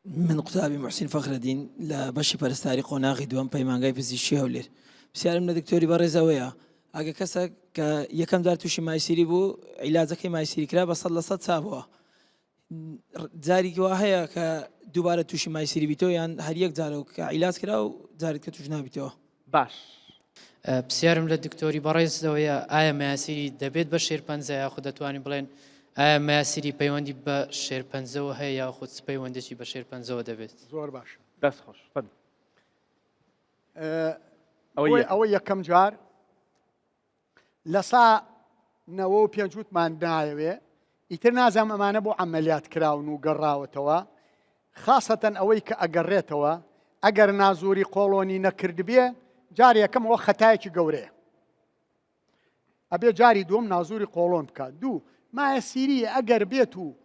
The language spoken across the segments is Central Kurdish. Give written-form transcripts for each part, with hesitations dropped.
من قوتابی موحسین فەخرەدین لە بەشی پەرستاری قۆناغی دووەم پەیمانگای پزیشکی هەولێر پرسیارم لە دکتۆری بەڕێز ئەوەیە ئەگە کەسێک کە یەکەم جار تووشی مایسیری بوو عیلاجەکەی مایسیری کرا بە 100% چابووە جاری وا هەیە کە دووبارە تووشی مایسیری بیتەوە یان هەر یەک جارە و کە عیلاج کرا و جارێک کە توش نابیتەوە باش. پسیارم لە دکتۆری بەڕێز ئەوەیە ئایا مەیاسیری دەبێت بە شێرپەنجە یاخود دەتوانین بڵێن ئایا مەیاسیری پەیوەندی بە شێرپەنجەوە هەیە یاخود چ پەیوەندێکی بە شێرپەنجەوە دەبێت؟ زۆر باشە. دەست خۆش فەرموو. ئەوە ئەوە یەکەم جار لە سا 95 وتمان نایەوێ ئیتر نازانم ئەمانە بۆ عەمەلیات کراون و گەڕاوەتەوە خاسەتەن ئەوەی کە ئەگەڕێتەوە ئەگەر نازوری قۆڵۆنی نەکردبێ جار یەکەم ئەوە خەتایەکی گەورەیە ئەبێ جاری دووەم نازوری قۆڵۆن بکات دوو مایەسیری ئەگەر بێت و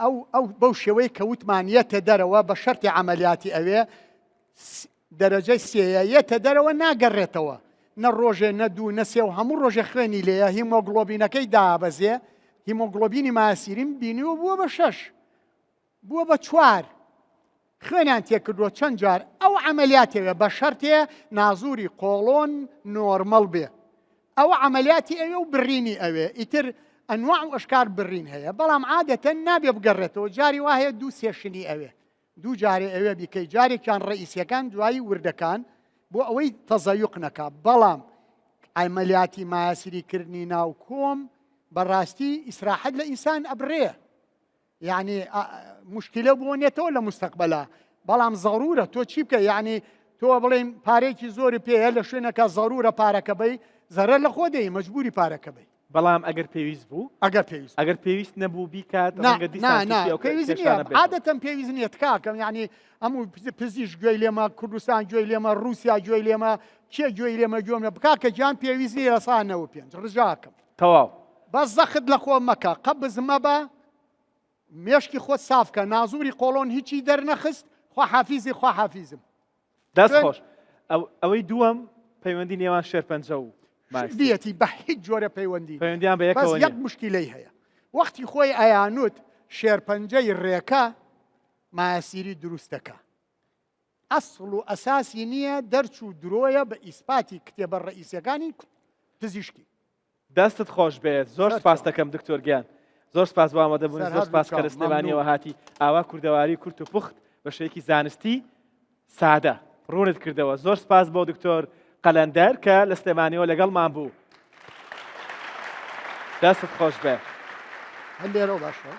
ئەو ئەو بەو شێوەی کە وتمان یەتە دەرەوە بە شەرتی عملیاتی ئەوێ دەرەجەی سێیە یەتە دەرەوە ناگەڕێتەوە نە ڕۆژێ نە دوو نە سێ و هەموو ڕۆژێ خوێنی لێیە هیمۆگڵۆبینەکەی دابەزێ هیمۆگڵۆبینی ماسیریم بینیوە بووە بە شەش بووە بە چوار خوێنیان تێکردووە چەند جار ئەو عملیاتەوێ بە شەرتێ نازوری قۆڵۆن نۆرمەڵ بێ ئەوە عملیاتی ئەوێ و بڕینی ئەوێ ئیتر ئەنواع و ئەشکار بڕین هەیە بەڵام عادەتەن نابێ بگەڕێتەوە جاری وا هەیە دوو session ی ئەوێ دوو جارێ ئەوێ بیکەی جارێکیان ڕئیسیەکان دوایی وردەکان بۆ ئەوەی تەزەیوق نەکا بەڵام عەمەلیاتی مایەسیری کردنی ناو کۆم بەڕاستی ئیسراحەت لە ئینسان ئەبڕێ یعنی مشکلە بۆ نێتەوە لە مستەقبەلا بەڵام زەرورە تۆ چی بکە یعنی تۆ بڵێن پارێکی زۆری پێەیە لە شوێنەکە زەرورە پارەکە بی زەرەر لە خۆ دەی مەجبوری پارەکە بی بەڵام ئەگەر پێویست بوو ئەگەر پێویست ئەگەر پێویست نەبوو بیکات ڕەنگە دیسان نا تووشی ئەو پێویست نییە کێشانە بێتەوە. عادەتەن پێویست نییە تکاکەم یعنی هەموو پزیشک گوێی لێمە کوردستان گوێی لێمە رووسیا گوێی لێمە کێ گوێی لێمە گوێم لە بکاکە گیان پێویست نییە لە سا 95 ڕجاکەم تەواو بەس زەخت لە خۆ مەکە قەبز مەبە مێشکی خۆت ساف کە نازوری قۆڵۆن هیچی دەرنەخست خواحافیزی خواحافیزم دەست خۆش ئەوەی دووەم پەیوەندی نێوان شێرپەنجە و دیەتی بە هیچ جۆرە پەیوەندی پەیوەندیان بە یەکەوە یەک مشکلەی هەیە وەختی خۆی ئەیانوت شێرپەنجەی ڕێکە مایەسیری دروستەکە ئەسڵ و ئەساسی نییە دەرچوو درۆیە بە ئیسپاتی کتێبە ڕئیسەکانی پزیشکی دەستت خۆش بێت زۆر سپاس دەکەم دکتۆر گیان زۆر سپاس بۆ ئامادەبوون زۆر سپاس کە لە سلێمانیەوە هاتی ئاوا کوردەواری کورت و پوخت بە شێوەیەکی زانستی سادە ڕوونت کردەوە زۆر سپاس بۆ دکتۆر قەلەندەر کە لە سلێمانیەوە لەگەڵمان بوو دەستت خۆش بێ هەر لێرەوە باشە.